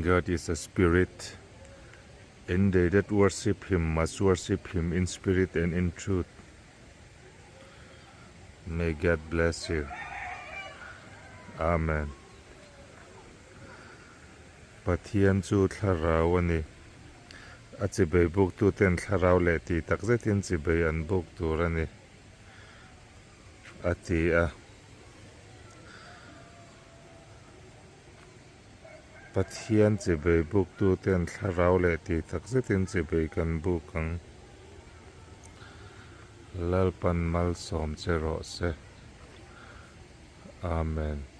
God is a spirit and they that worship him must worship him in spirit and in truth. May God bless you. Amen. Pathian chu thlarau a ni. A chibei buktuten thlarau leh tih tak zetin chibei an buk tur a ni, a ti a. Pathian chibei buktuten thlarau leh tih tak zetin chibei kan buk ang. Lalpan malsawm che rawh se. Amen.